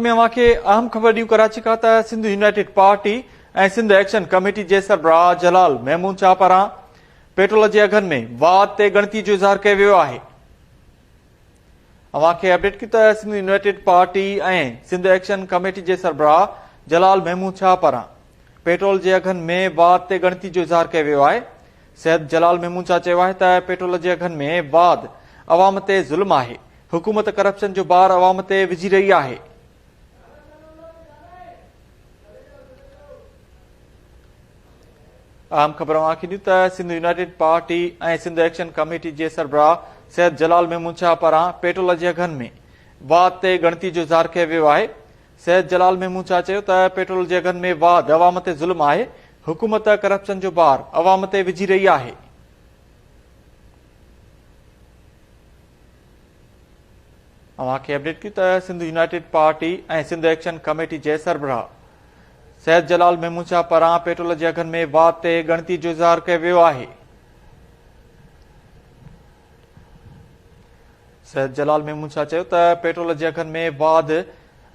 ۾ اوهان کي اهم خبر ڏيون ڪراچي کان ته Sindh united party ۽ Sindh action committee جي سربراهه جلال محمود شاهه پاران پيٽرول جي اگهن ۾ واڌ تي ڳڻتي جو اظهار ڪيو ويو آهي. اوهان کي اپڊيٽ ڪيون ته Sindh united party ۽ Sindh action committee جي سربراهه جلال محمود شاهه پاران پيٽرول جي اگهن ۾ واڌ تي ڳڻتي جو اظهار ڪيو ويو آهي. سيد جلال محمود شاهه چيو آهي ته پيٽرول جي اگهن ۾ واڌ عوام تي ظلم آهي. حڪومت ڪرپشن جو بار عوام تي وجهي رهي آهي. اهم خبر اوهان کي ڏيون ته Sindh united party ۽ Sindh action committee جي سربراهه سيد جلال محمود شاهه پاران پيٽرول جي اگهن ۾ واڌ تي ڳڻتي جو اظهار ڪيو ويو آهي. سيد جلال محمود شاهه چيو ته پيٽرول جي اگهن ۾ واڌ عوام تي ظلم آهي، حڪومت ڪرپشن جو بار عوام تي وجهي رهي آهي. اوهان کي اپڊيٽ ڪيون ته Sindh united party ۽ Sindh action committee جي سربراهه سيد جلال محمود شاهه پاران پيٽرول جي اگهن ۾ واڌ تي ڳڻتي جو اظهار ڪيو ويو آهي. سيد جلال محمود شاهه چيو ته پيٽرول جي اگهن ۾ واڌ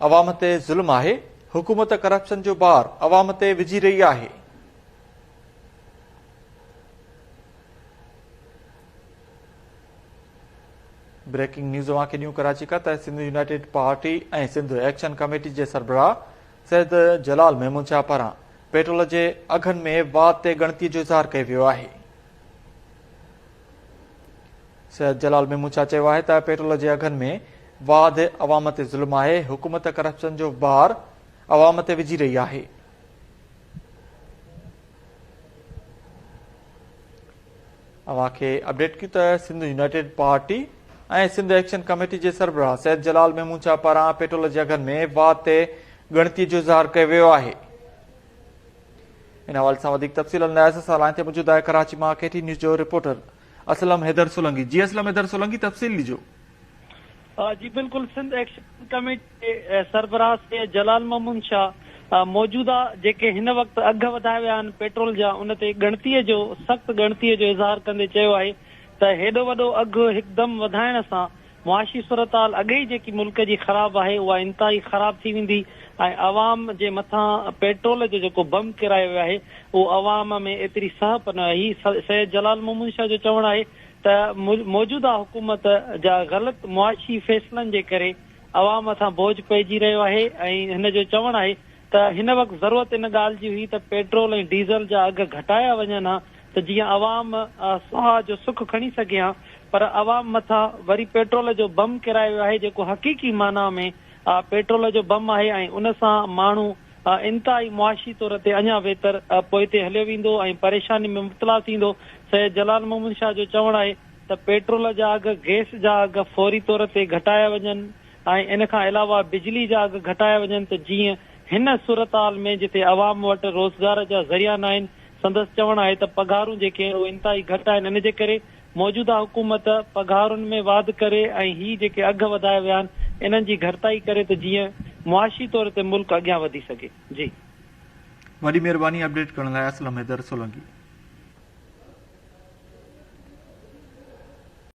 عوام تي ظلم آهي، حڪومت ڪرپشن جو بار عوام تي وجهي رهي آهي. بريڪنگ نيوز اوهان کي ڏيون ڪراچي کان ته Sindh united party ۽ Sindh action committee جي سربراهه سيد جلال محمود شاهه پاران پيٽرول جي اگهن ۾ واڌ تي ڳڻتي جو اظهار ڪيو ويو آهي. سيد جلال محمود شاهه چيو آهي ته پيٽرول جي اگهن ۾ واڌ عوام تي ظلم آهي، حڪومت ڪرپشن جو بار عوام تي وجهي رهي آهي. اوهان کي اپڊيٽ ڪيون ته Sindh united party ۽ Sindh action committee جي سربراهه سيد جلال محمود شاهه پاران پيٽرول جي اگهن ۾ واڌ تي ڳڻتي جو اظهار ڪيو ويو آهي. ان حوالي سان وڌيڪ تفصيل لاء اسان لائين تي موجود آهي ڪراچي مان ڪي ٽي نيوز جو رپورٽر اسلم حيدر سولنگي. جي اسلم حيدر سولنگي تفصيل ڏجو. جي بلڪل سنڌ ايڪشن ڪميٽي جي سربراهه سيد جلال محمود شاهه موجوده جيڪي هن وقت اگهه وڌايا ويا آهن پيٽرول جا ان تي ڳڻتي جو سخت ڳڻتي جو اظهار ڪندي چيو آهي ته هيڏو وڏو اگهه هڪدم وڌائڻ سان معاشي صورتحال اڳي ئي جيڪي ملڪ جي خراب آهي اها انتهائي خراب ٿي ويندي ۽ عوام جي مٿان پيٽرول جو جيڪو بم ڪيرايو ويو آهي اهو عوام ۾ ايتري سهپ نه رهي سيد جلال محمود شاهه جو چوڻ آهي ته موجوده حڪومت جا غلط معاشي فيصلن جي ڪري عوام مٿان بوجهه پئجي رهيو آهي ۽ هن جو چوڻ آهي ته هن وقت ضرورت ان ڳالهه جي هئي ته پيٽرول ۽ ڊيزل جا اگهه گهٽايا وڃن ها ته جيئن عوام ساهه جو سک کڻي سگهي ها پر عوام مٿان وري پيٽرول جو بم ڪيرايو ويو آهي جيڪو حقيقي معنيٰ ۾ پيٽرول جو بم آهي ۽ ان سان ماڻهو انتهائي معاشي طور تي اڃا ويتر پوئتي هليو ويندو ۽ پريشاني ۾ مبتلا ٿيندو. سيد جلال محمد شاهه جو چوڻ آهي ته پيٽرول جا اگهه، گئس جا اگهه فوري طور تي گهٽايا وڃن ۽ ان کان علاوه بجلي جا اگهه گهٽايا وڃن ته جيئن هن صورتحال ۾ جتي عوام وٽ روزگار جا ذريعا ناهن سندس چوڻ آهي ته پگهارون جيڪي آهن اهي انتهائي گهٽ آهن ان جي ڪري موجوده حڪومت پگهارن ۾ واڌ ڪري ۽ هي جيڪي اگهه وڌايا ويا آهن انهن جي گهٽتائي ڪري ته جيئن معاشي طور تي ملڪ اڳيان وڌي سگهي. جي. وڏي مهرباني اپڊيٽ ڪرڻ لاء اسلم حيدر سولنگي.